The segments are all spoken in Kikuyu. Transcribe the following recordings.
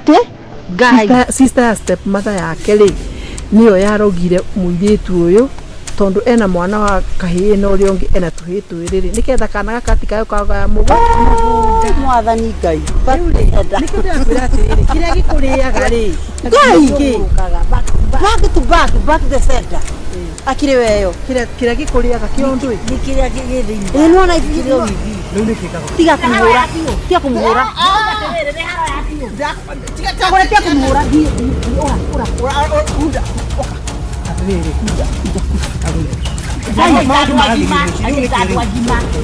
Atĩ Ngai. Sister ya step mother yake rĩ, nĩyo yarogire mũirĩtu ũyũ tondũ ena mwana wa kahĩĩ na ũrĩa ũngĩ ena tũhĩĩ twĩrĩ rĩ, nĩgetha kana gaka gatikae kagaya mũgũnda. Mwathani Ngai. Rĩu rĩ, nĩkĩo ndĩrakwĩra atĩrĩrĩ, kĩrĩa gĩkũrĩaga rĩ, Ngai. kĩ? Back to back, back to the center. Akiri weyo. Kĩrĩa gĩkũrĩaga kĩondo ĩ. Nĩ kĩrĩa gĩ thĩinĩ. Ĩ nĩwona Kĩrĩa ũgĩthiĩ. Rĩu nĩkĩ kagũrũ? Tiga kũmũhũra. Tiga kũmũhũra. Kagũre tiga kũmũhũra. Thiĩ, thiĩ, ũra, ũra. Atĩrĩrĩ, kagũre.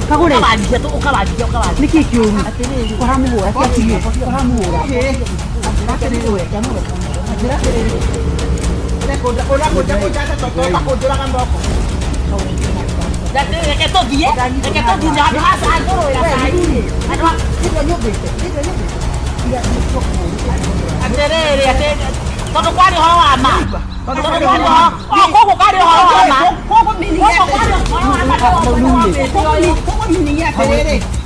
Kagũre. Ũkawanjia. Nĩkĩ kĩũru? Ũramũhũra, tiga ũramũhũra. Reke tũthiĩ, reke tũthiĩ handũ ha cai kũrũĩra cai. Handũ ha Atĩrĩrĩ, atĩ tondũ kwarĩ ũhoro wa ma. Tondũ kwarĩ ũhoro, o koguo kwarĩ ũhoro wa ma. Koguo kwarĩ ũhoro wa ma.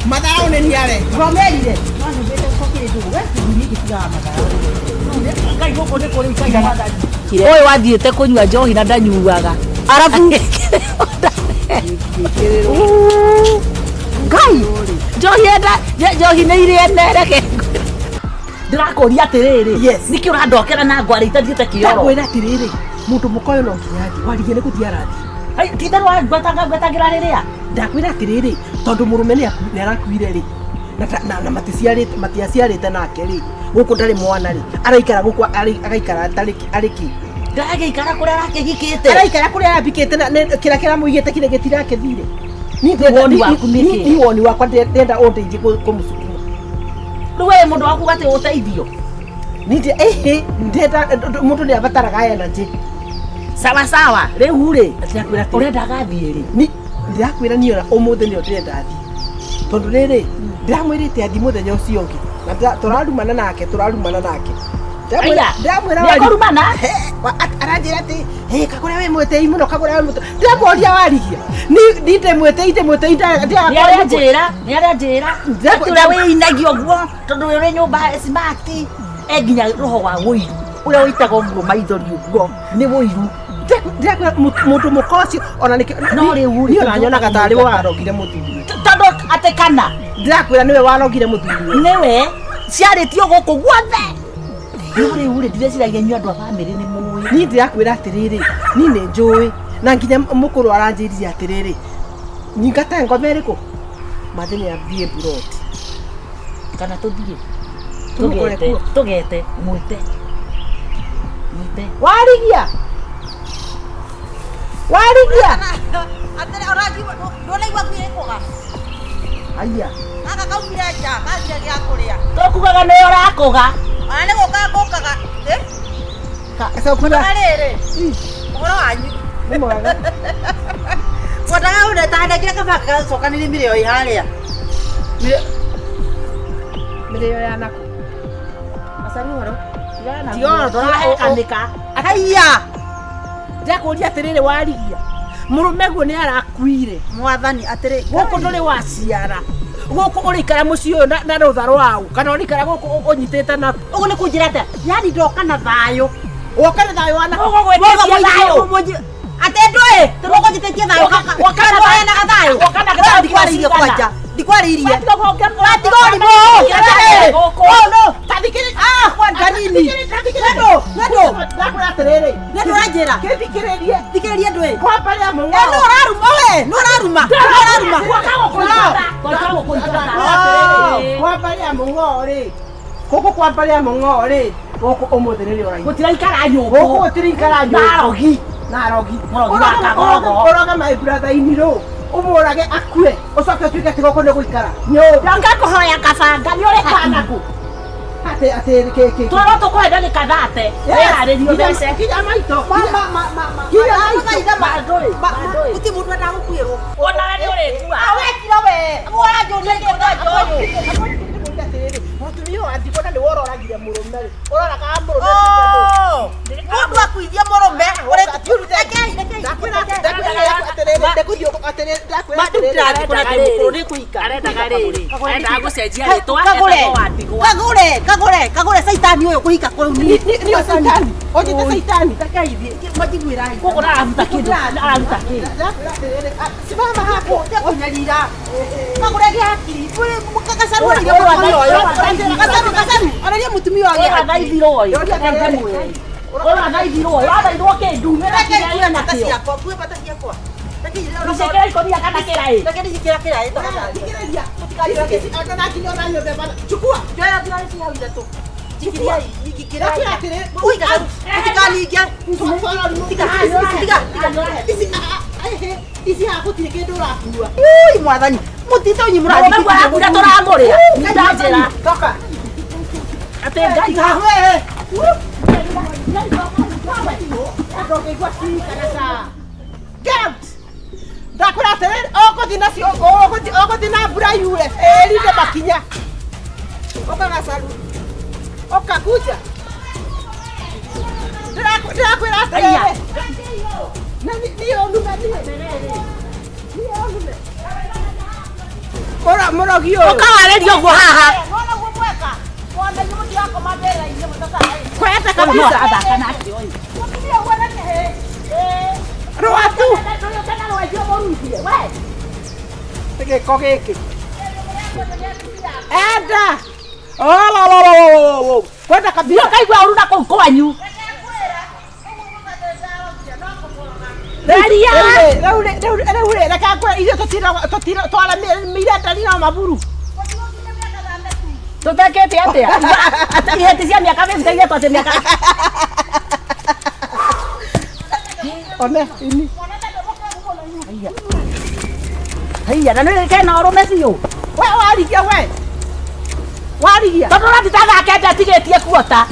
Matharau nĩ niare. Ngomerire. No nyumbĩte gũkĩrĩ ndũgũ. We kĩguni gĩtigaga matharau. Ngai gũkũ nĩ kũrĩ ikai mwathani. Ũyũ wathiĩte kũnyua njohi na ndanyuaga. Arabu. Ngai. Njohi enda njohi nĩ irĩ ene reke. Ndĩrakũria atĩrĩrĩ, Yes. nĩkĩ ũrandokera na ngwarĩ itathiĩte kĩoro? Ndakwĩra atĩrĩrĩ, mũndũ mũka ũyũ no nginya athiĩ, warigie nĩ gũthiĩ arathiĩ. Ai, ti itherũ wangwetanga ngwetangĩra rĩrĩa. Ndakwĩra atĩrĩrĩ, tondũ mũrũme nĩ arakuire rĩ, na matiaciarĩte nake rĩ, gũkũ ndarĩ mwana rĩ, araikara gũkũ agaikara arĩ kĩ? Ndagĩikara kũrĩa arakĩhikĩte. Araikara kũrĩa arambikĩte na kĩrĩa kĩramũigĩte kĩrĩa gĩtirakĩthire. Woni waku nĩ kĩ? Ni woni wakwa ndĩrenda ũndeithie kũmũcukuma. Rĩu we mũndũ waku atĩ ũteithio. Nĩ ndĩrenda mũndũ nĩ abataraga energy. Sawa sawa, rĩu rĩ, Ndĩrakwĩra atĩrĩ, ũrenda agathiĩ rĩ? Ni ndĩrakwĩra niĩ ona ũmũthĩ nĩyo ndĩrenda athiĩ. Tondũ rĩrĩ, ndĩramwĩrĩte athiĩ mũthenya ũcio ũngĩ. Na tũrarumana nake, tũrarumana nake. Aya, Ndĩramwĩra nĩekũrumana? Aranjĩra atĩ, "Hĩ, Kagũre wĩ mwĩtĩi mũno, Kagũre wĩ mwĩtĩi." Ndĩramũria warigia. Ni ndĩ mwĩtĩi, ndĩ mwĩtĩi, Nĩ arĩa njĩra, nĩ arĩa njĩra. Atĩ ũrĩa wĩinagia ũguo tondũ ũrĩ nyũmba smart, e nginya roho wa ũiru. Ũrĩa ũitaga ũguo maithori ũguo nĩ ũiru. Ndĩrakwĩra mũndũ mũka ũcio ona nĩkĩo No rĩu rĩ, niĩ ona nyonaga tarĩ we warogire mũthuri. Tondũ atĩ kana Ndĩrakwĩra nĩwe warogire mũthuri. nĩwe ciarĩtio gũkũ guothe. No rĩu rĩ, ndireciiragia inyuĩ andũ a bamĩrĩ nĩ mũĩ. Niĩ ndĩrakwĩra atĩrĩrĩ, niĩ nĩ njũĩ na nginya mũkũrũ aranjĩrire atĩrĩrĩ, nyingate ngoma ĩrĩkũ? Mathĩ nĩ athiĩ mburoti. Kana tũthiĩ Tũmũkore tũgete, kuo. tũgete, mwĩte. Mwĩte. Warigia! Warigia! Atĩrĩ, ũranjigua, ndũnaigua ngui ĩkũga? Aya. Gaka kaumire nja, kathire gĩa kũrĩa. Tũkugaga nĩwe ũrakũga. Ona nĩ gũka ngũkaga. Eh? Cokura. Na rĩrĩ, ũhoro wanyu. Nĩ mwega. Ngwendaga ũndetanengire kaba gacokanĩrie mĩrĩo ĩ harĩa. Mĩrĩo ya nakũ? Macari ũhoro. Tiga ũhoro, Ndũrahekanĩka. Haiya! Ndĩrakũria atĩrĩrĩ warigia. Mũrũme guo nĩ arakuire. Mwathani atĩrĩ, Gũkũ ndũrĩ waciara. Gũkũ ũrĩikara mũciĩ ũyũ na rũtha rwaũ kana ũrĩikara gũkũ ũnyitĩte na ũguo nĩ kũnjĩra atĩa? Yaani ndoka na thayũ. woka na thayũ wa nakũ? Ũgũgwĩtĩkia thayũ. Atĩ ndũĩ, tũgũnjĩtĩtie thayũ. Woka na Tũheanaga thayũ. Woka na thayũ Ndikwarĩirie cigana. kwanja. Ndikwarĩirie. Watiga kũhonge- Watiga ũrimũ. Gũkũ. Oh, no. Ah, kwanja nini. Nĩndũ, nĩndũ. Ndakwĩra atĩrĩrĩ, Nĩndũ ũranjĩra. kĩthikĩrĩrie. Thikĩrĩria ndũĩ. Kwamba rĩa mũng'ao. Eh, nũ ũraruma we, nũ ũraruma. Nũ ũraruma. Woka gũkũingata. Woka gũkũingata. Kwamba rĩa mũng'ao rĩ, gũkũ kwamba rĩa mũng'ao rĩ, gũkũ ũmũthĩ nĩrĩo ũraigua. Gũtiraikara nyũngũ. Gũkũ gũtiraikara nyũngũ. Na arogi. Na arogi. Mũrogi wa kagogo. Ũroge my brother in law. Ũmũrage akue. Ũcoke ũtuĩke atĩ gũkũ nĩ gũikara. Nyũmba. Ndoka kũhoya kabanga nĩ ũrĩ Kanaku. Atĩ atĩ kĩ kĩ. Twarwo tũkũhe ndagĩka thate. Wĩharĩrie ũthece. Kinya maitho. Ma, ma, ma, ma, ma. Kinya Ma, maitho. ma, ma, ma, gũtirĩ mũndũ endaga gũkuĩrwo. Ona we nĩ ũrĩkua. Ah, wekira we. Ũranjũria kĩ kwanja ũyũ. Mũtumia ũyũ angĩkona nĩwe ũroragire mũrũme rĩ, ũroraga mũrũme. Oh, mũndũ akuithia mũrũme. Rekei, rekei. Ndakwĩra atĩrĩrĩ, atĩrĩrĩ ndĩkũthiĩ atĩrĩrĩ ndakwĩra Ma rĩu atĩrĩrĩ ndĩrathiĩ kũrĩa ndĩ mũkũrũ nĩ kũhika. Arendaga rĩrĩ. Arendaga gũcenjia rĩtwa Kagũre. etagwo Wandigwa. Kagũre, kagũre, kagũre caitani ũyũ kũhika kũu niĩ. Niyo caitani ũnjĩte caitani. Reke ithiĩ, manjiguĩra hi. Gũkũ ndararuta kĩndũ, araruta kĩndũ. Ndakwĩra atĩrĩrĩ simama hapo. Kũnyarira. Kagũre gĩa hakiri. Gacaru arĩria mũtumia ũyũ. Gacaru, gacaru, arĩria mũtumia ũyũ Ũyũ agĩe hakiri. athaithirwo ĩ. Reke ndĩmwĩre. Ũyũ athaithirwo ĩ. Athaithirwo kĩndu. Reke ngue bata Nakĩo. ciakwa, ngue bata ciakwa. Reke Rũcekera ikũnia kana kĩraĩ. Reke ndĩciĩkĩra kĩraĩ tafadhali. Thikĩrĩria. Ona nakinya ona nyũmba bana. Chukua. Njoya thigari ci hau ithatũ. Njikiriai, njikiriai. Ndakwĩra atĩrĩrĩ Ui, gacaru, mũtikaninge. Tiga, tiga, tiga. Ici ici haha gũtirĩ kĩndũ ũrakua. Ui, mwathani, mũtitonyi Mũrũme guo arakwĩra tũramũrĩa. Ndanjĩra. Toka. Atĩ Ngai. Tiga we. Ndũngĩigua cirikanaga. Get out. Ndakwĩra atĩrĩrĩ ũgũthiĩ nacio ũgũthiĩ na mbura yure ĩrinde makinya. Ũka gacaru. Ũka kuja. Ndĩrakwĩra atĩrĩrĩ. Na niĩ ũnume niĩ. Niĩ ũnume. Mũrogi ũyũ. Ũkawarĩria ũguo haha. Kwenda Ũyũ no kabisa. arathaka nake ũyũ. Rũa tu. Gĩko gĩkĩ. Enda. Oh, kwenda kabisa. Ũkaigua ũru na kũu kwanyu. Theria. Rĩu rĩu rĩu rĩ reke ngwĩre ithuĩ tũtira twaramĩire ndari na maburu. Tũtekĩte atĩa? Ihĩti cia mĩaka mĩingĩ igetwo atĩ mĩaka. One ini. Haiya, na nĩ kena ũrũme biũ. We warigia we. Warigia. Tondũ ũrathiĩ ta thaa kenda atigĩtie kuota.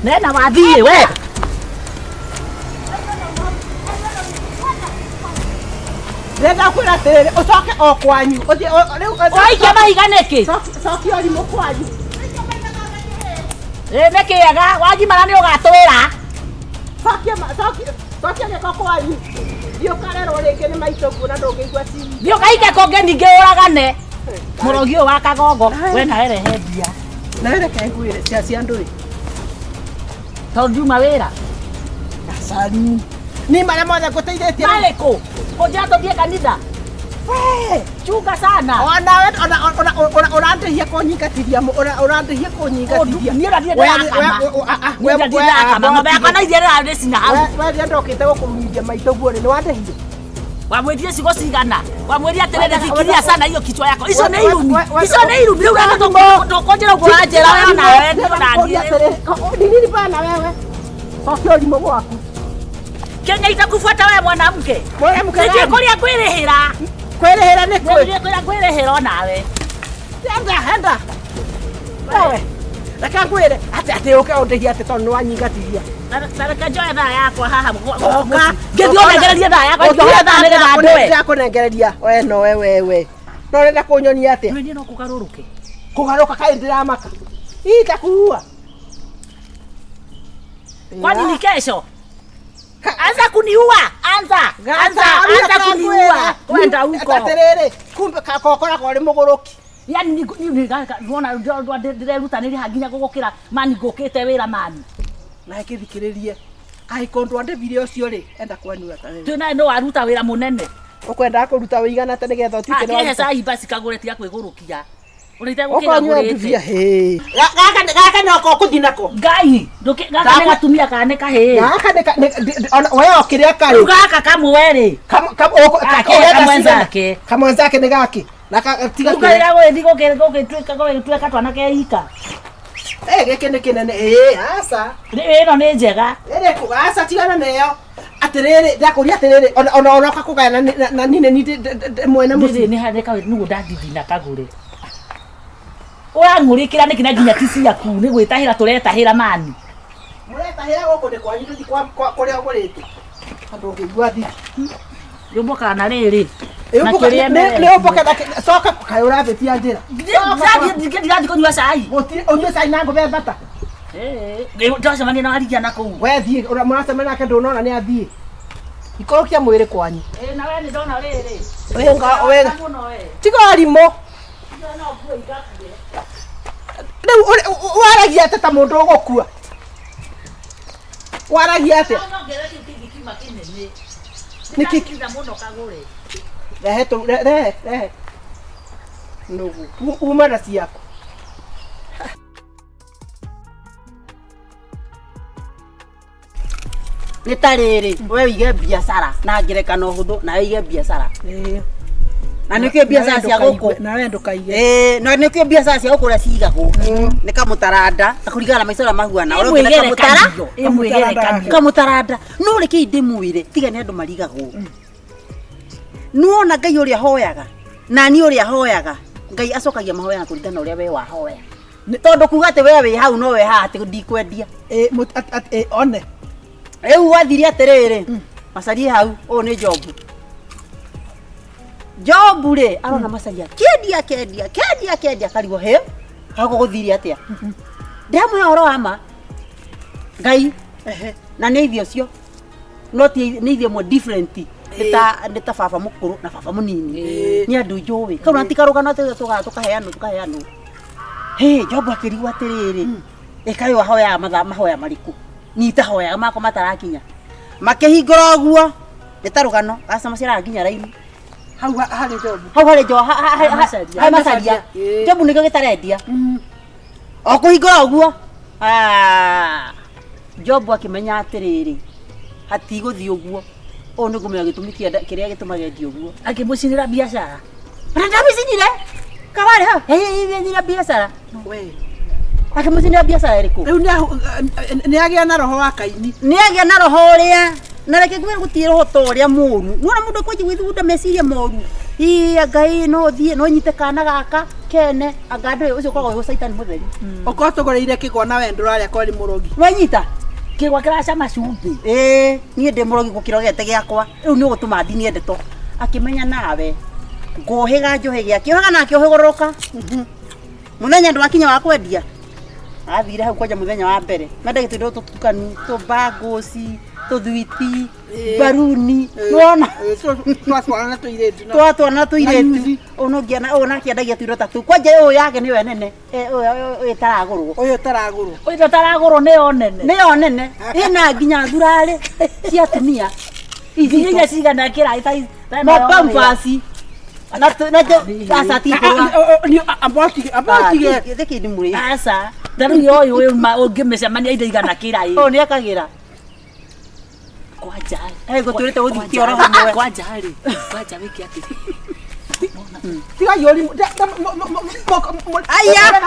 Nena wathiĩ we. Ndĩrenda kwĩra atĩrĩrĩ ũcoke o kwanyu. Ũthiĩ rĩu Ũraikia mahiga nĩkĩ? cokia ũrimũ kwanyu. Ĩ nĩ kĩega, wagimara nĩ ũgatwĩra. Cokia cokia cokia gĩko kwanyu. Thiĩ ũkarerwo rĩngĩ nĩ maitũ na ndũngĩigua ciri. Thiĩ ũkaike kũngĩ ningĩ ũragane. Mũrogi ũyũ wa kagongo, we nawe rehe mbia. Nawe reke ngwĩre cia cia andũ rĩ. Tondũ ndiuma wĩra. Gacaru. Niĩ marĩa mothe ngũteithĩtie. Marĩkũ? Kũnjĩra tũthiĩ kanitha. We. Chunga sana. Onawe ona ũrandĩhia kũnyingatithia ũrandĩhia kũnyingatithia. Niĩ ũrathiĩ ndĩrakama. Niĩ ũrathiĩ ndĩrakama. Ng'ombe yakwa na ithiĩ ndĩrarĩcina hau. We rĩrĩa ndokĩte gũkũrumithia maitũ guo rĩ nĩ wandĩhire. Wamwĩtire ciugo cigana. Wamwĩrire atĩrĩrĩ fikiria sana hiyo kichwa yako. Icio nĩ irumi. Icio nĩ irumi. Rĩu reke ndũkũnjĩra ũguo ũranjĩra we nawe ndũranjĩra. Ni nini bana wewe? Cokia ũrimũ gwaku. Kenya itakufuata wewe mwanamke. Mwanamke Sijui gani? kũrĩa ngwĩrĩhĩra. Kwĩrĩhĩra nĩ kũ? Nĩkũrĩa ngwĩrĩhĩra onawe. Enda enda. Wewe. Reke ngwĩre atĩ atĩ ũke ũndĩhie atĩ tondũ nĩ wanyingatithia. Ta reke njoe thaa yakwa haha. Coka. Ngĩthiĩ ũnengererie thaa yakwa. Njoe thaa nĩgetha ndũe. Ndĩrakũnengereria. We no we we we. No ũrenda kũnyonia atĩa? Niĩ no kũgarũrũke. Kũgarũka kaĩ ndĩramaka. Itakuua. Kwani ni kesho? Anza kuniua, anza. Anza, anza kuniua. Kwenda huko. Atĩrĩrĩ, kumbe kakokoragwo ũrĩ mũgũrũki. Yaani ni wona ndirerutanĩria haha nginya gũgũkĩra mani ngũkĩte wĩra mani. Na gĩthikĩrĩrie. Angĩkorwo ndwandĩhire ũcio rĩ, enda kwanyu atĩrĩrĩ. Twĩ nawe no waruta wĩra mũnene. Ũkwendaga kũruta wĩigana atĩa nĩgetha ũtuĩke nĩ Akĩhe waruta? cai basi kagũre tiga kwĩgũrũkia. Ũrĩte gũkĩra Ũkanyua ndubia ngũrĩte. hĩ. Gaka noko ũkũthiĩ nako. Ngai, ndũkĩ gaka nĩ gatumia kana nĩ kahĩĩ. Gaka nĩ ona we o kĩrĩa karĩ. Rĩu gaka kamwe rĩ. Gake kamwenzake. Kamwenzake nĩ gaki. Na tiga Rĩu kĩrĩa. karĩra gũgĩthiĩ gũgĩtuĩka twana ke ika. Eh gĩkĩ nĩ kĩnene. Ĩĩ aca. Ĩno nĩ njega. Ĩrĩkũ aca tigana nayo. Atĩrĩrĩ ndakũria atĩrĩrĩ ona ona ũroka kũgayana na niĩ nĩ mwene Ndĩrĩ mũciĩ. nĩ harĩ kawe nĩguo ndangithina kagũre. Ũrang'ũrĩkĩra nĩkĩ na nginya ti ciaku nĩ gwĩtahĩra tũretahĩra mani. Mũretahĩra gũkũ nĩ kwanyu tũthiĩ kwa kũrĩa ũgũrĩte. Andũ ũngĩigua thithi. Rĩũmbũkaga na rĩrĩ. Na kĩrĩa Nĩ ũmbũke na coka kaĩ ũrabĩtia njĩra. Ndirathiĩ kũnyua cai. Gũtirĩ ũnyue cai na ngũbe mbata. Ndacemania na warigia na kũu. We thiĩ mũracemania nake ndũnona nĩ athiĩ. Ikorokia mwĩrĩ kwanyu. Ĩ na we nĩ ndona rĩrĩ. Wenga wenga. Mũno we. Tiga warimũ. No nguo igakue. Rĩu waragia atĩa ta mũndũ ũgũkua? Waragia atĩa? No ngere kĩu kĩngĩ kiuma kĩnene. Nĩ kĩ- Nĩndakĩra mũno kagũre. Rehe tũ rehe rehe. Nũgũ. Uma na ciaku. Nĩ ta rĩrĩ we wĩige biacara na ngerekano hũthũ na wĩige biacara na nĩkĩo biacara cia gũkũ Nawe ndũkaige. Ĩĩ, na nĩkĩo biacara cia gũkũ ũrĩa cigagwo nĩ kamũtaranda na kũringana na maica ũrĩa mahuana ũrĩa ũngĩ nĩ kamũtara Ĩmwĩgerekanio. kamũtaranda no reke ndĩmwĩre tiga nĩ andũ marigagwo nĩwona Ngai ũrĩa hoyaga na niĩ ũrĩa hoyaga Ngai acokagia mahoya na kũringana na ũrĩa we wahoya tondũ kuga atĩ we wĩ hau no we haha atĩ ndikwendia Ĩ ĩ one. rĩu gwathire atĩrĩrĩ macarie hau ũyũ nĩ Jobu Jobu rĩ arona macaria kĩendia kĩendia kĩendia kĩendia akarigwo hĩ hau gũthire atĩa ndĩramũhe ũhoro wa ma Ngai na nĩ ithuĩ ũcio no ti nĩ ithuĩ ĩmwe different nĩ ta baba mũkũrũ na baba mũnini nĩ andũ njũĩ kau na ti karũgano atĩ tũgaga tũkaheanwo tũkaheanwo hĩ Jobu akĩrigwo atĩrĩrĩ ĩkaĩ wahoyaga mathaa mahoya marĩkũ nitahoyaga makwa matarakinya makĩhingũra ũguo nĩ ta rũgano aca maciaraga nginya raini Hau harĩ Jobu. hau harĩ jo Macaria. harĩ macaria Jobu nĩkĩo gĩtarendia o kũhingũra ũguo Ah, Jobu akĩmenya atĩrĩrĩ hatigũthiĩ ũguo ũũ nĩ ngũmenya gĩtũmi kĩrĩa gĩtũmaga endie ũguo Akĩmũcinĩra biacara. na ndamĩcinire kabarĩ hau nyina biacara We. akĩmũcinĩra biacara ĩrĩkũ Rĩu nĩ agĩa na roho wa Kaini. nĩ agĩa na roho ũrĩa na reke ngwĩre gũtirĩ roho ta ũrĩa mũru nĩwona mũndũ akwanjia gwĩthugunda meciria moru ii Ngai no thiĩ no nyite kana gaka kene anga andũ ũcio ũkoragwo wĩ caitani mũtheri Okorwo tũgũrĩire kĩgwa na we ndũrarĩa korwo nĩ mũrogi. wanyita Kĩgwa kĩracama cumbĩ. ĩĩ niĩ ndĩ mũrogi gũkĩra ũgete gĩakwa rĩu nĩ ũgũtũma ndinie ndeto akĩmenya nawe ngũhĩga njũhĩge akĩũhĩga na akĩũhĩgũrũrũka mũthenya ndwakinya wa kwendia athire hau kwanja mũthenya wa mbere mendagĩ tũindo tũtukanu tũbangũci tũthwiti baruni nĩwona Twatwarana na tũirĩtu. twatwana tũirĩtu Yuthi. ũyũ nake endagia tũindo ta tũu kwanja ũyũ yake nĩyo nene ũyũ ĩtaragũrwo Ũyũ ũtaragũrwo. Ũyũ ũtaragũrwo nĩyo nene. nĩyo nene ĩna nginya thurarĩ cia atumia Nginya iria cigana kĩraĩ ta mapampasi na aca ti kũrũa Ambotige. thĩkĩ ndimũrĩ Aca. Ta rĩu ũyũ ũngĩmĩcemania indo igana kĩraĩ. ũyũ nĩ akagĩra Kwanja. Hey, gũtũrĩte gũthukia oro hamwe. Kwanja rĩ. Kwanja wĩke atĩ. Tiga yori. Aya, aya,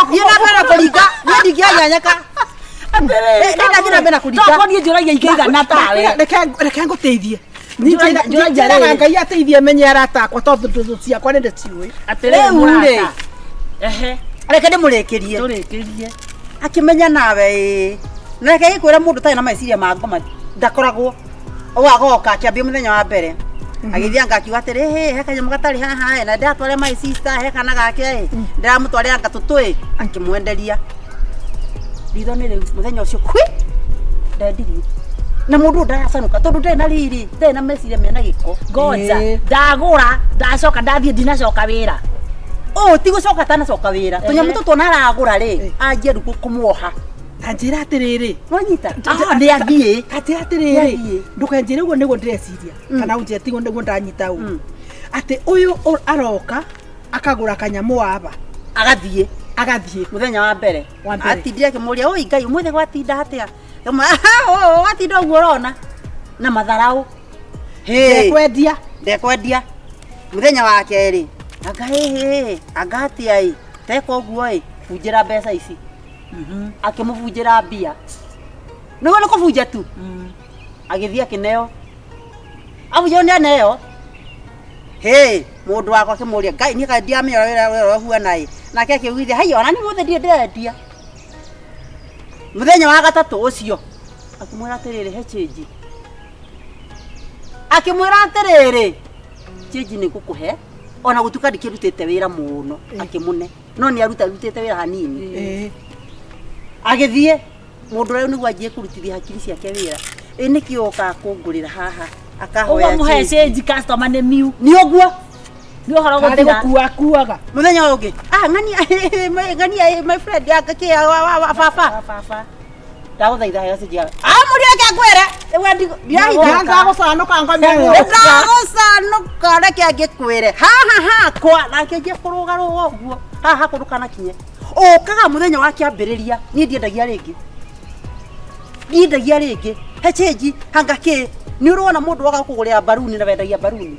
thiĩ na mbere kũringa niĩ ndingĩanyanyeka ndathiĩ na mbere na kũringa Tokorwo niĩ njũragia ingĩigana tawe. Reke ngũteithie. Njũragia Njĩraga rĩrĩ. Ngai ateithie menye arata akwa tondũ ndũthũ ciakwa nĩ ndĩciũĩ. Atĩrĩrĩ Rĩu rĩ. mũrata. Ehe. Reke ndĩmũrĩkĩrie Tũrĩkĩrie. akĩmenya nawe ĩĩ na reke gĩkwĩra mũndũ ũtarĩ na meciria ma ngoma ndakoragwo ũũ agoka akĩambia mũthenya wa mbere agĩthiĩ anga akiuga atĩrĩ hĩ he kanyamũ gatarĩ haha ĩ na ndĩratwarĩra my sister he kana gake ĩ ndĩramũtwarĩra anga tũtũ ĩ akĩmwenderia ritho nĩ rĩu mũthenya ũcio kwi ndendirie na mũndũ ũyũ ndaracanũka tondũ ndarĩ na riri ndarĩ na meciria mena gĩko Ngoja. Ĩĩ. Ndagũra ndacoka ndathiĩ ndinacoka wĩra. ũũ ti gũcoka atanacoka wĩra tũnyamũ tũtũ ona aragũra rĩ anjie rĩu kũmuoha Ta njĩra atĩrĩrĩ. wanyita nĩ athiĩ Ta njĩra atĩrĩrĩ. Nĩathiĩ. Ndũkanjĩre ũguo nĩguo ndĩreciria. Kana ũnjĩre tiguo nĩguo ndanyita ũũ. Atĩ ũyũ aroka akagũra kanyamũ waba agathiĩ agathiĩ. muthenya wa mbere Wa mbere. atindire akĩmũria oi Ngai ũmũthĩ gwatinda atĩa watinda ũguo ũrona na matharau Hĩ, Ndekwendia. ndekwendia mũthenya wa kerĩ anga hĩhĩ anga atĩa ĩ teka ũguo ĩ bunjĩra mbeca ici akĩmũbunjĩra mbia nĩguo nĩ kũbunja tu agĩthiĩ akĩneo abunjĩrwo nĩ aneo hĩ mũndũ wakwa akĩmũria Ngai niĩ kaĩ ndiamenya ũrĩa wĩra ũhuana ĩ nake akĩugithia hai ona niĩ mũthĩ ndirĩ ndĩrendia mũthenya wa gatatũ ũcio akĩmwĩra atĩrĩrĩ he change akĩmwĩra atĩrĩrĩ change nĩ ngũkũhe ona gũtuĩka ndikĩrutĩte wĩra mũno akĩmũne no nĩ aruta arutĩte wĩra hanini Ĩĩ. agĩthiĩ mũndũ ũrĩa nĩguo anjie kũrutithia hakiri ciake wĩra Ĩ nĩkĩ ũkaga kũngũrĩra haha akahoya Ũguo mũhe change. change customer nĩ miu. Nĩ ũguo Nĩ ũhoro Karĩ gũthira. gũkua akuaga. Mũthenya ũyũ ũngĩ, ah, ng'ania ng'ania my friend ya kĩ wa baba. Baba. Ndagũthaitha heo change yawe. Ah, mũrĩ reke ngwĩre. Rĩu ndirahitha. Ndagũcanũka ngombe. Ndagũcanũka reke ngĩkwĩre. Haha hakwa na ngĩanjia kũrũgarũga ũguo. Haha hakwa ndũkanakinye. Ũkaga mũthenya wa kĩambĩrĩria niĩ ndiendagia rĩngĩ. Ndiendagia rĩngĩ. He change hanga kĩ. Nĩ ũrona mũndũ woka kũgũrĩra mbaruni na wendagia mbaruni.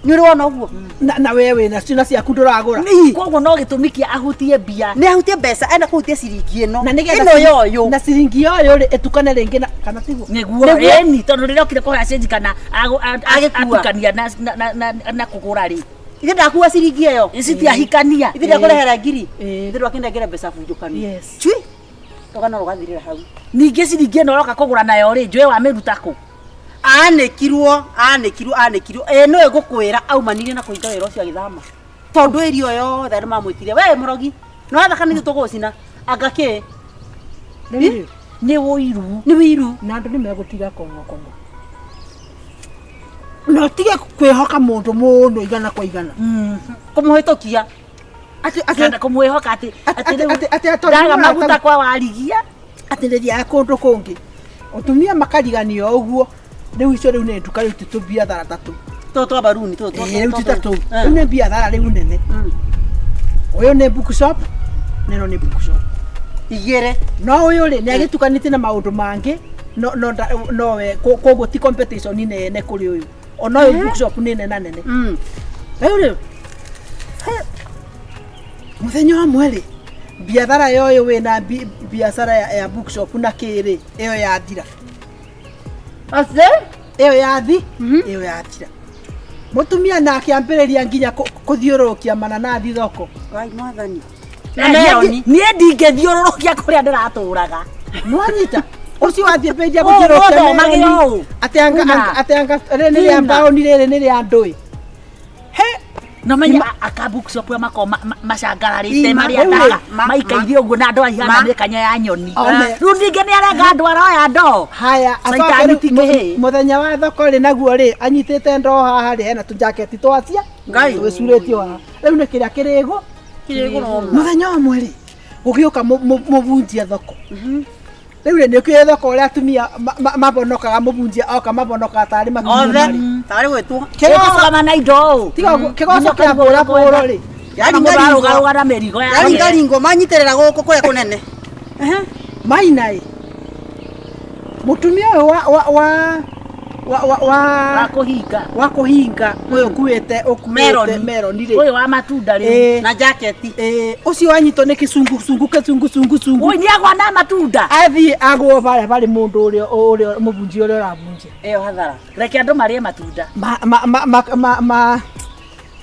Nĩ ũrona ũguo? Na we wĩna ciana ciaku ndũragũra. Koguo no gĩtũmi kĩa ahutie mbia. Nĩ ahutie mbeca ena kũhutia ciringi ĩno. Na nĩgetha Ĩno ya ũyũ. Na ciringi yoyo rĩ ĩtukane rĩngĩ na kana tiguo. Nĩguo ĩni tondũ rĩrĩa okire kũhoya change kana Agĩkua. atukania na kũgũra rĩ. Ithe ndakua ciringi ĩyo. Ici tiahikania. Ithe ndakũrehera ngiri. Ĩĩ. Ithe ndwakinengera mbeca bunjũkanu. Yes. Cui. Rũgano rũgathirĩra hau. Ningĩ ciringi ĩno ũroka kũgũra nayo rĩ, njũĩ wamĩruta kũ? Anĩkirwo, anĩkirwo, anĩkirwo. Ĩ nĩwe ngũkwĩra aumanire na kũhinga wĩra ũcio agĩthama. Tondũ ĩrio yothe andũ mamwĩtire, we mũrogi, nĩ wathaka nĩ ithuĩ tũgũgũcina. Anga kĩ? Rĩu rĩ, Nĩ ũiru. Nĩ wĩiru. Na andũ nĩ megũtiga kong'o kong'o. Na ũtige kwĩhoka mũndũ mũno igana kwa igana. Kũmũhĩtũkia. Atĩ atĩ Kana kũmwĩhoka atĩ atĩ rĩu atĩ atĩ ndaga maguta kwa warigia. atĩ rĩrĩa kũndũ kũngĩ atumia makariganio ũguo rĩu icio rĩu nĩ nduka rĩu ti tũbiathara ta tũu. Tũtũ twa mbaruni tũtũ. Ĩĩ, rĩu ti ta tũu. Rĩu nĩ biathara rĩu nene. Ũyũ nĩ bookshop na ĩno nĩ bookshop. Igĩrĩ. No ũyũ rĩ nĩ agĩtukanĩtie na maũndũ mangĩ no no nowe koguo ti competition nene kũrĩ ũyũ. Ona ũyũ bookshop nĩ nena nene. Rĩu rĩ mũthenya ũmwe rĩ biathara ya ũyũ wĩna biacara ya bookshop na kĩ rĩ ĩyo yathira. Atĩ? Ĩyo yathi ĩyo yathira. Mũtumia nake ambĩrĩria nginya kũthiũrũrũkia mananathi thoko. Ngai mwathani. Na meroni. Niĩ ndingĩthiũrũrũkia kũrĩa ndĩratũraga. Nĩwanyita? Ũcio wathiĩ mbĩnjia Ũũ, gũthiũrũrũkia ũthomage meroni. ũũ. Atĩ anga Una. atĩ anga rĩrĩ nĩ rĩa Una. mbaũni rĩrĩ nĩ rĩa ndũĩ. He No menya aka bookshop ĩyo makoragwo macangararĩte Ima, marĩa ma, thaka ma, maikaire ũguo na andũ aihana ma. mĩkanya ya nyoni. One. Rĩu ningĩ nĩ arenga andũ aroya ndoo. Haya, acoke Caitani rĩu ti kĩhĩĩ. mũthenya wa thoko rĩ naguo rĩ anyitĩte ndoo haha rĩ hena tũjaketi twacia Ngai. twĩcurĩtio haha rĩu nĩ kĩrĩa kĩrĩgũ Kĩrĩgũrwo. Mũthenya ũmwe rĩ gũgĩũka mũbunjia thoko. Rĩu rĩ nĩ ũkĩũĩ thoko ũrĩa atumia mabonokaga mũbunjia oka mabonokaga tarĩ makinya Othe. marĩ. Tarĩ gwĩtwo. Kĩrũgama na indo ũũ. Tiga ũguo, kĩgoco kĩa bũra bũrũ rĩ Kana mũndũ arũgarũga na mĩrigo yake. Yaringaringwo manyitĩrĩra gũkũ kũrĩa kũnene. Maina ĩ mũtumia ũyũ wa wa wa wa wa Wa wa kũhinga. wa kũhinga ũyũ ũkuĩte ũkuĩte Meroni. meroni rĩ Ũyũ wa matunda rĩu. Ĩĩ. Na jaketi. Ĩĩ, ũcio wanyitwo nĩ kĩcungucungu kĩcungucungu Ũyũ nĩagwa na matunda. athiĩ agwo barĩa barĩ mũndũ ũrĩa ũrĩa mũbunjia ũrĩa ũrabunjia. Ĩyo hathara. Reke andũ marĩe matunda. Ma ma ma ma ma ma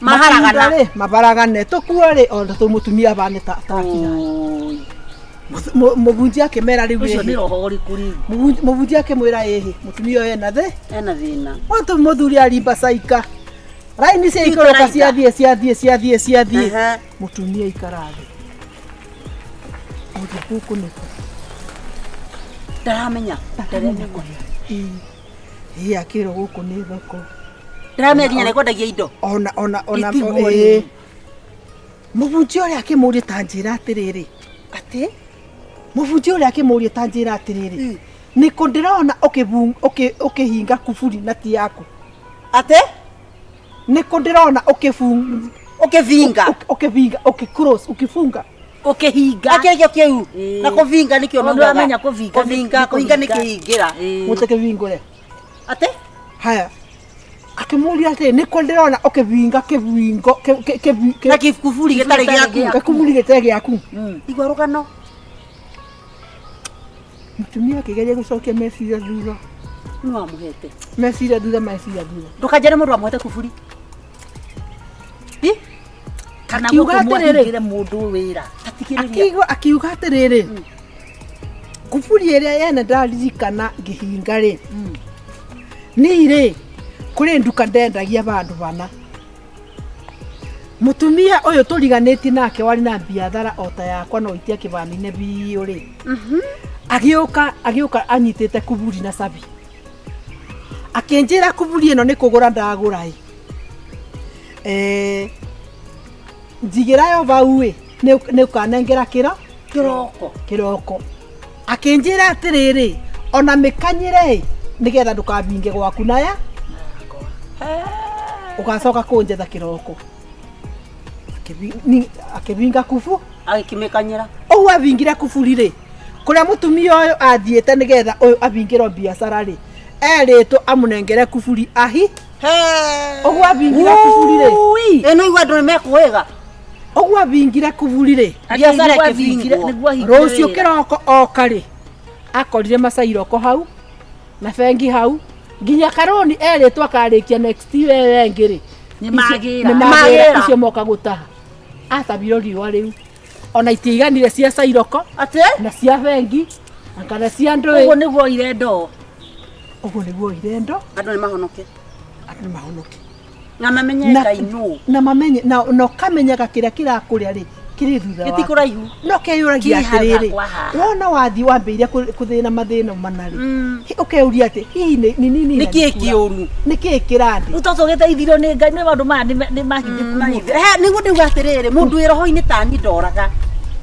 Maharagana. matunda rĩ mabaragane tũkuo rĩ ona tũmũtumia bane ta ta akira. Ũĩ. Mũbunjia akĩmera rĩu Ũcio nĩ ĩhĩ. roho ũrĩkũ rĩu? Mũbunjia akĩmwĩra ĩhĩ mũtumia ũyũ ena thĩ Ena thĩna. Watu mũthuri arimba caika raini cia ikũrũka Ikũraika. ciathiĩ ciathiĩ ciathiĩ ciathiĩ Ehe. mũtumia ikara thĩ mũndũ gũkũ nĩkũ Ndaramenya. ndaramenya kũrĩa ĩĩ akĩrwo gũkũ nĩ thoko. Ndaramenya nginya nĩkwendagia indo. Ona ona ona Ĩtigwo ĩĩ. rĩu. Mũbunjia ũrĩa akĩmũria ta njĩra atĩrĩrĩ. Atĩ? Mũbunjia ũrĩa akĩmũria ta njĩra atĩrĩrĩ nĩkũ ndĩrona ũkĩhinga kuburi na ti yaku. Atĩ? Nĩkũ ndĩrona Ũkĩvinga. ũkĩvinga ũkĩclose ũkĩfunga. Ũkĩhinga. Akĩrĩkio kĩu. Ĩĩ. Na kũvinga nĩkĩo Tondũ maugaga. amenya kũvinga nĩ- Kũvinga, nĩ kũhinga nĩ kũhinga. kĩhingĩra. Ĩĩ. Mũtĩkĩvingũre. Atĩ? Haya akĩmũria atĩrĩ nĩkũ ndĩrona ũkĩvinga kĩvingo Na kĩburi gĩtarĩ gĩtarĩ gĩaku. gĩaku. gĩkuburi gĩtarĩ gĩaku. Igua rũgano. Mũtumia akĩgeria gũcokia meciria thutha. Nĩ wamũhete. Meciria thutha meciria thutha. Ndũkanjĩre mũndũ wamũhete kuburi. Ĩ? Kana Akiuga gũtũmwo atĩrĩrĩ. ahingĩre mũndũ wĩra. Tatigĩrĩria. Akiuga atĩrĩrĩ kuburi ĩrĩa yene ndaririkana ngĩhinga rĩ niĩ rĩ kũrĩ nduka ndendagia bandũ bana Mũtumia ũyũ tũriganĩtie nake warĩ na biathara o ta yakwa no itia kĩbanine biũ rĩ. Agĩũka agĩũka anyitĩte kuburi na cabi. Akĩnjĩra kuburi ĩno nĩ kũgũra ndagũra ĩ. Eh, njigĩra yo bau ĩ nĩ ũkanengera kĩro Kĩroko. Kĩroko. Akĩnjĩra atĩrĩrĩ, ona mĩkanyĩre ĩ nĩgetha ndũkabinge gwaku naya ũgacoka kũnjetha kĩroko. Akĩbinga kubu. Agĩkĩmĩkanyĩra. Ũguo abingire kuburi rĩ, kũrĩa mũtumia ũyũ athiĩte nĩgetha ũyũ abingĩrwo biacara rĩ, erĩtwo amũnengere kuburi ahi. Ũguo abingire kuburi rĩ, Ĩno igua andũ nĩ mekũĩga. Ũguo abingire kuburi rĩ, Biacara ĩkĩbingwo. Rũciũ kĩroko oka rĩ, akorire macairoko hau na bengi hau nginya karoni erĩtwo akarĩkia next year ĩyo ĩngĩ rĩ, Nĩ magĩra. nĩ magĩra. Magĩra. Icio moka gũtaha atabirwo riũa rĩu ona itiaiganire cia cairoko Atĩ? Na cia bengi na kana cia ndũĩ. Ũguo nĩguo oire ndoo. Ũguo nĩguo oire ndo. Andũ nĩ mahonoke. Andũ nĩ mahonoke. Na mamenye Ngai nũ. Na mamenye na ũkamenyaga kĩrĩa kĩrakũrĩa rĩ kĩrĩ thutha waku. Gĩtikũraihu. No keyũragia Kĩ hau atĩrĩrĩ, hakwa haha. Wona wathiĩ wambĩrĩria kũthĩna mathĩna mana rĩ, ũkeyũria atĩ hihi nĩ nini Nĩ kĩĩ kĩũru? Nĩ kĩĩ kĩrandĩ? Rĩu tũgĩteithirio nĩ Ngai nĩ maũndũ maya nĩ mahithĩku mũno. He nĩguo ndauga atĩrĩrĩ, mũndũ wĩ roho-inĩ tani ndoraga.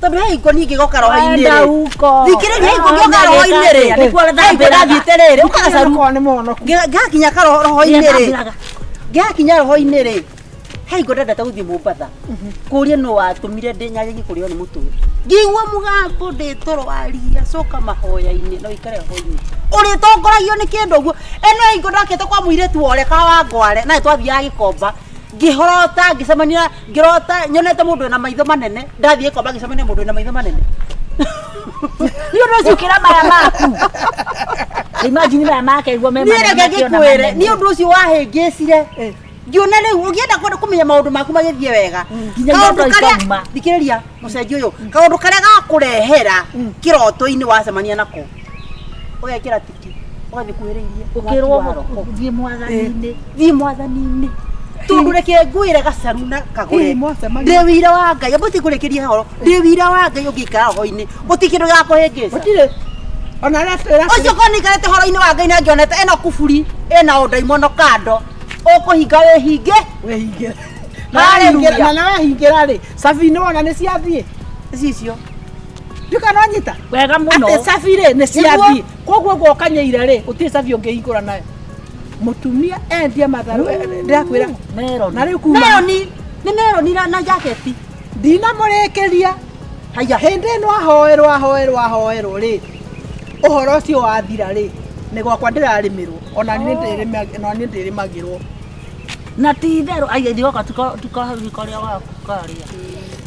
Tondũ he hingo niĩ ngĩgoka roho-inĩ Wenda rĩ. uko. Thikĩrĩria, he hingo ngĩoka roho-inĩ rĩ. Nĩkuo He hingo thambĩraga. ndathiĩte rĩrĩ, ũka gacaru. Okorwo nĩ mũhonoku. Ngakinya ka roho-inĩ rĩ. Thambĩraga. Ngakinya roho-inĩ rĩ. He hingo ndendete gũthiĩ Mombatha. Kũria nũ watũmire ndĩ nyanyagie kũrĩo nĩ mũtwe. Ngĩigua mũgambo ndĩ toro waria, coka mahoya-inĩ na ũikare roho-inĩ. Ũrĩtongoragio nĩ kĩndũ ũguo. Ĩno hingo ndokĩte kwa mũirĩtu wa ũrĩa ka wa Ngware, na twathiaga Gĩkomba. Ngĩhorota, ngĩcemania, ngĩrota nyonete mũndũ wĩna maitho manene. Ndathiĩ Gĩkomba ngĩcemania mũndũ wĩna maitho manene. Nĩ ũndũ ũcio ũkĩra maya maku. Imagine maya make iguo me Niĩ manene reke makĩona ngĩkwĩre, manene. nĩ ũndũ ũcio wahĩngĩcire. Ngĩona rĩu ũngĩenda kwenda kũmenya maũndũ maku magĩthiĩ wega, Nginya kaũndũ iroto karĩa ikauma. thikĩrĩria mũcenji ũyũ, kaũndũ karĩa gakũrehera kĩroto-inĩ wacemania nako, ũgekĩra tiki ũgathiĩ kuhĩrĩirie Ũkĩrwo mwaki wa roho. ũthiĩ mwathani-inĩ. Thiĩ mwathani-inĩ tondũ reke ngwĩre gacaru na kagũre. Hihi mwacemania? Ndĩ wĩira wa Ngai, amba tikũrĩkĩria horo, ndĩ wĩira wa Ngai, ũngĩikara roho-inĩ gũtirĩ kĩndũ gĩgakũhĩngĩca. Gũtirĩ ona arĩa twĩra. Ũcio korwo nĩikarĩte horo-inĩ wa Ngai na ngĩonete ĩno kuburi ĩna ũndaimono kando, ũkũhinga wĩhinge. Wehingĩra. Hallelujah. Na wehingĩra rĩ, cabi nĩ wona nĩ ciathiĩ. Cicio. Nduka no nyita. Wega mũno. Atĩ cabi rĩ nĩ ciathiĩ, koguo ũguo ũkanyeire rĩ, gũtirĩ cabi ũngĩhingũra nayo. Mũtumia endia matharũ, ndĩrakwĩra. Meroni. Na rĩu kuma Meroni nĩ meroni na jaketi. Ndinamũrĩkĩria. Haya. Hĩndĩ ĩno ahoerwo ahoerwo ahoerwo rĩ, ũhoro ũcio wathira rĩ, nĩ gwakwa ndĩrarĩmĩrwo ona niĩ ndĩrĩmagĩrwo. Na ti itherũ ai ithuĩ tukarĩa waku karĩa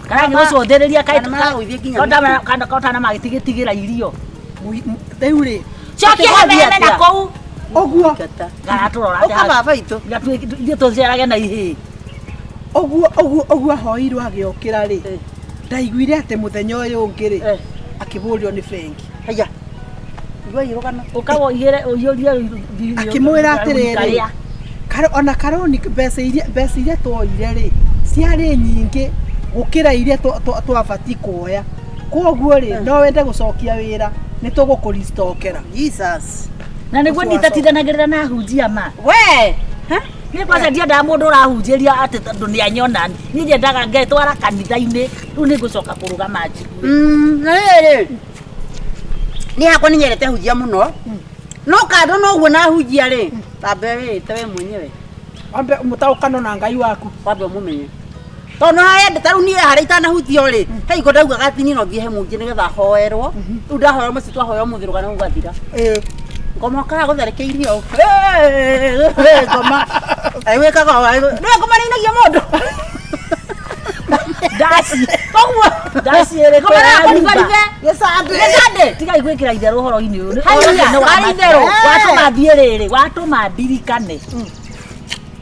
karagĩgũcũthĩrĩria. Kana maragũithia nginya mĩtĩ. Kotana magĩtigĩtigĩra irio. Rĩu rĩ, cokia hemeheme na kũu. Ũguo garatũrora. Ũka baba itũ. Ithuĩ tũcerage na ihĩĩ. Ũguo ũguo ũguo ahoirwo agĩũkĩra rĩ, ndaiguire atĩ mũthenya ũyũ ũngĩ rĩ, akĩbũrio nĩ bengi. Haya. Igua irũgano. Ũkawoigĩre ũiyũrie. Akĩmwĩra atĩrĩrĩ, ona karoni mbeca iria twoire rĩ ciarĩ nyingĩ gũkĩra iria twabatiĩ kuoya, koguo rĩ no wende gũcokia wĩra nĩ tũgũkũristokera. Jesus. Na nĩguo nitatithanagĩrĩra na hunjia ma. We. Niĩ kwanza ndiendaga mũndũ ũrahunjĩria atĩ tondũ nĩ anyona. Niĩ nyendaga ngetwara kanitha-inĩ, rĩu nĩ ngũcoka kũrũgama njigue. Na rĩrĩ niĩ hakwa nĩ nyendete hunjia mũno, no kando noguo na hunjia rĩ, tambe wĩĩte we mwenyewe. Wambe mũtaũkano na Ngai waku. Wambe ũmũmenye tondũ harĩa ta rĩu niĩ harĩa itanahutio rĩ, he hingo ndaugaga atĩ niĩ no thiĩ he mũnjĩ nĩgetha hoerwo. Rĩu ndahoerwo mũciĩ twahoya ũmũthĩ rũgano rũgathira. Ngoma ũkaga gũtharĩkĩirio. Ngoma wĩkaga nĩwe ngoma nĩinagia mũndũ. Ndaci. Koguo Ndaciĩrĩ. Ngoma nĩyakũribaribе. Gĩcandĩ. Tigai gwĩkĩra itherũ ũhoro-inĩ ũyũ. Haiya, Ũhoro ũcio nĩ wa harĩ ma. itherũ. Watũma thiĩ rĩrĩ, watũma ndirikane.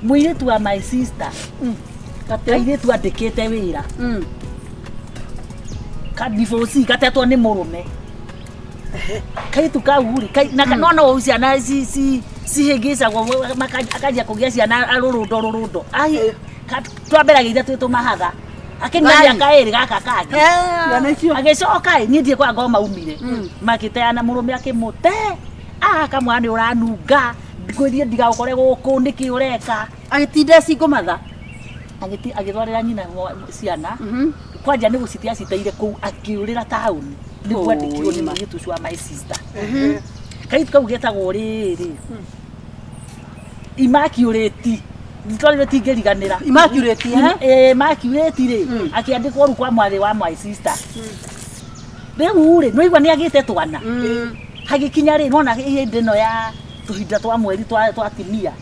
Mũirĩtu wa my sister. Kairĩtu andĩkĩte wĩra. Ka divorce gatetwo nĩ mũrũme. Kairĩtu kau rĩ, na no no ciana cihĩngĩcagwo akanjia kũgĩa ciana rũrũndo rũrũndo. Ai twamberagia twĩ tũmahatha. Akĩnyua mĩaka ĩrĩ gaka kangĩ. Ciana icio. Agĩcoka ĩ, niĩ ndiĩ kwa ngoma maumire. Makĩteana mũrũme akĩmũte. Ah, kamwana nĩ ũranunga. Ngwĩrie ndigagũkore gũkũ nĩkĩ ũreka. Agĩtinda single mother. Agĩti agĩtwarĩra nyina ciana. Kwanja nĩ gũcitia aciteire kũu akĩũrĩra taũni. Nĩ kwandĩkirwo nĩ mũirĩtu ũcio wa my sister. Kairĩtu kau getagwo rĩrĩ. Immaculate. Rĩtwa rĩrĩ tingĩriganĩra. Immaculate, eh? Eh, Immaculate rĩ, akĩandĩkwo rĩu kwa mwarĩ wa my sister. Rĩu rĩ, nĩwaigua nĩ agĩte twana. Hagĩkinya rĩ, nĩwona hĩndĩ ĩno ya tũhinda twa mweri twa atimia.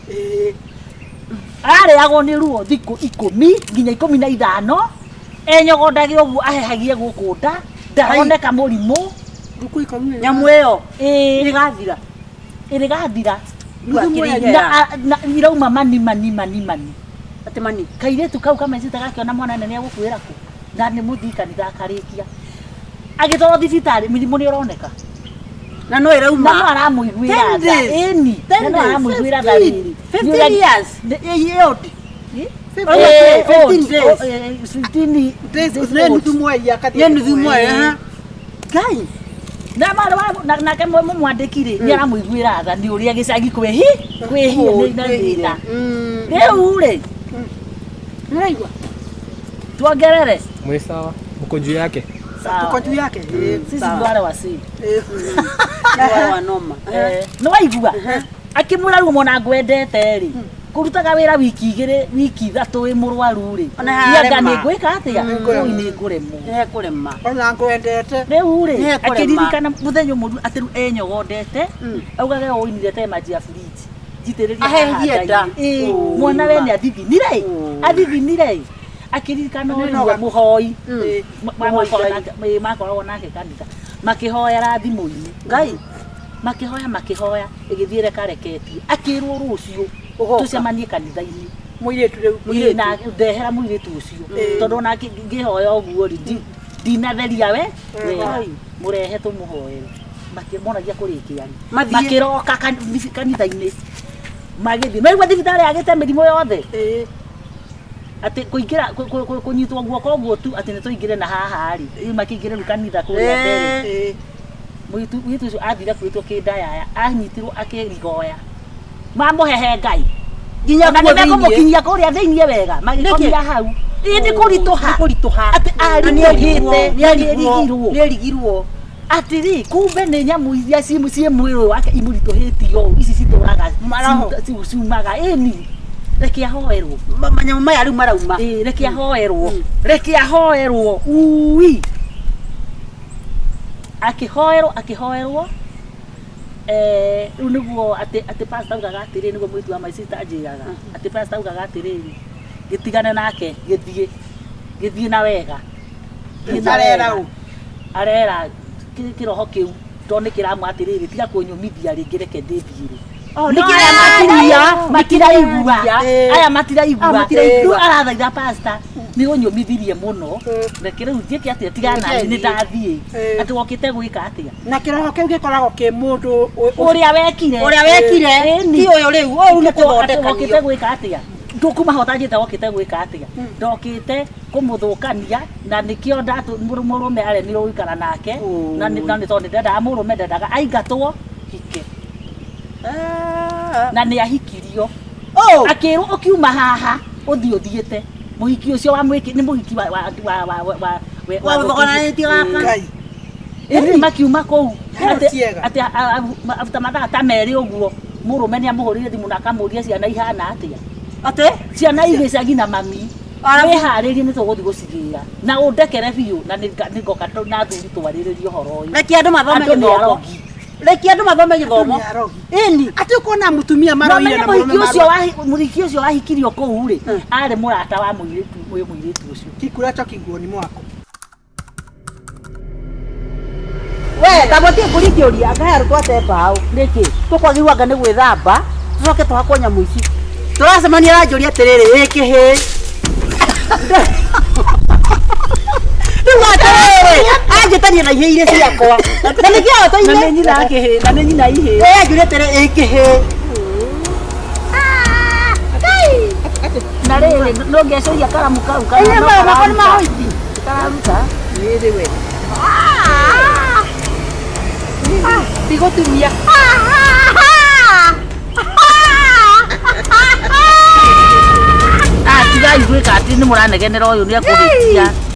Ararĩagwo nĩ ruo thikũ 10 nginya 15 enyogondage ũguo ahehagie gũkũ nda ndaroneka mũrimũ. Thikũ ikũmi Nyamũ ĩyo Ĩĩ, ĩgathira. ĩrĩgathira. Nuthu mweri. Na irauma mani mani mani mani. Atĩ mani. Kairĩtu kau kamecita gakĩona mwana nene egũkuĩra kũ na nĩ mũthii kanitha akarĩkia agĩtwarwo thibitarĩ mĩrimũ nĩ ũroneka. Na no ĩrauma. Na no aramũiguĩra 10 tha. days. Ĩni, 10 na no days. aramũiguĩra tha rĩrĩ. 15 years. Ĩ old. Eh, 15 old. days. Oh, 15 Days days nĩ old. nuthu mweri akathiĩ. Nĩ nuthu mweri. Eh. Ngai. Na mwarĩ wa nake mũmwandĩki rĩ nĩ aramũiguĩra tha nĩ ũrĩa gĩcagi kwĩhi kwĩhie nĩ na thĩna. Rĩu rĩ Nĩũraigua? tuongerere. Mwĩ sawa, mko juu yake. Sawa. Tuko juu yake. Sisi ndio wale wasi. Wa noma. Eh, nĩ waigua akĩmwĩra rĩu mwana ngwendete rĩ kũrutaga wĩra wiki 2 wiki 3 wĩ mũrwaru rĩ Ona anga harema. nĩ ngwĩka atĩa ũi nĩ ngũremwo. Nĩ kũrema. Ona ngwendete. Rĩu rĩ Nĩ ekũrema. akĩririkana mũthenya ũmwe atĩ rĩu enyogondete augage ũinire te maji ya fridge njitĩrĩrie Ahehirie haha nda. nda-inĩ. Ĩĩ, Ũĩ, mwana we ma. nĩ athithinire athithinire akĩririkana ũrĩa mũhoi makoragwo nake kanitha makĩhoera thimũ-inĩ. Ngai. Makĩhoya makĩhoya ĩgĩthiĩ rekareketie akĩrwo rũciũ Ũgoka. tũcemanie kanitha-inĩ. Mũirĩtu rĩu. Ĩĩ, na ndehera mũirĩtu ũcio tondũ ona ngĩhoya ũguo rĩ ndinatheria we wega mũrehe tũmũhoere. Makĩmonagia kũrĩkia rĩ Mathiĩ. makĩroka kanitha-inĩ magĩthiĩ maigua thibitarĩ yagĩte mĩrimũ yothe. Atĩ kũingĩra kũnyitwo guoko ũguo tu atĩ nĩ tũingĩre na haha rĩ rĩu makĩingĩre rĩu kanitha kũrĩa mbere. Mũirĩtu ũcio athire kwĩtwo kĩndayaya anyitirwo akĩrigoya mamũhehe Ngai Nginya na kuo nĩ thĩiniĩ. mekũmũkinyia kũrĩa thĩiniĩ wega magĩkomia hau. Ĩĩ nĩ kũritũha. Nĩ kũritũha. Atĩ aritũhĩte Nĩ nĩ erigirwo. Nĩ erigirwo. Atĩrĩ kumbe nĩ nyamũ iria ciĩ mwĩrĩ ũyũ wake imũritũhĩtie ũũ ici citũraga Maroho. ciumaga. Ĩni reke ahoerwo. Manyamũ maya rĩu marauma. Ĩĩ reke ahoerwo. Reke ahoerwo. Ui. Akĩhoerwo akĩhoerwo. Rĩu nĩguo atĩ pastor augaga atĩrĩrĩ nĩguo mũirĩtu wa my sister anjĩraga. Atĩ pastor augaga atĩrĩrĩ gĩtigane nake gĩthiĩ gĩthiĩ na wega. Gĩthiĩ na Arera wega. ũ? Arera kĩroho kĩu tondũ nĩ kĩramwa atĩrĩrĩ tiga kũnyũmithia rĩngĩ reke ndĩthiĩre. Oh, No nĩ aya kĩraria. matiraigua. Aya matiraigua. Aya matiraigua. Rĩu arathaitha pastor nĩ ũnyũmithirie mũno. Reke rĩu njĩke atĩa tiga nani nĩ ndathiĩ. Atĩ wokĩte gwĩka atĩa. Na kĩroho kĩu gĩkoragwo kĩ mũndũ Ũrĩa wekire. Ũrĩa wekire. Ĩni. Ti ũyũ rĩu. Ũyũ nĩ Atĩ wokĩte kũthondekanio. gwĩka atĩa. Ndũkuma ho ũtanjĩte wokĩte gwĩka atĩa. Ndokĩte kũmũthũkania na nĩkĩo mũrũme aremirwo gũikara nake na nĩ tondũ ndendaga mũrũme ndendaga aingatwo hike. Na nĩ ahikirio. Akĩrwo ũkiuma haha ũthiĩ ũthiĩte. Mũhiki ũcio wa mwĩki nĩ mũhiki wa wa wa wa wa Wa gũthogoranĩtie gaka. Ngai. Ĩni makiuma kũu Hero tiega. atĩ aruta mathaa ta merĩ ũguo mũrũme nĩ amũhũrĩire thimũ na akamũria ciana ihana atĩa. Atĩ? Ciana igĩcagi na mami. Wĩharĩrie nĩ tũgũthiĩ gũcigĩra na ũndekere biũ na nĩngoka na athuri twarĩrĩrie ũhoro ũyũ. Reke andũ mathome Andũ nĩ gĩthomo. arogi. Reke andũ mathome gĩthomo. Nĩ arogi. Ĩni. Atĩ ũkona mũtumia maroire na mũhiki mũrũme ũcio marũa. mũhiki ũcio wahikirio kũu rĩ arĩ mũrata wa mũirĩtu ũyũ mũirĩtu ũcio. Kikuracho kinguoni mwako. We kamũtie ngũringĩũria anga he arutwo ate mbaũ. Nĩkĩ? Tũkwagĩrĩirwo anga nĩ gwĩthamba tũcoke tũhakwo nyamũ ici. Tũracemania aranjũria atĩrĩrĩ ĩ kĩhĩ. Rĩu atĩrĩrĩ anjĩtania na ihĩ irĩ ciakwa. Na nĩkĩo Na toine. nĩ nyina kĩhĩ na nĩ nyina ihĩ. Ĩ anjũria atĩrĩ ĩ kĩhĩ. Na rĩrĩ no ngecũria karamu kau kana Ĩĩ no maya makwa nĩ kararuta. mahoiti. Kararuta. Nĩrĩ we. Tigũtumia. Ah, tigai gwĩka atĩ nĩ mũranegenera ũyũ nĩ ekũhĩtia.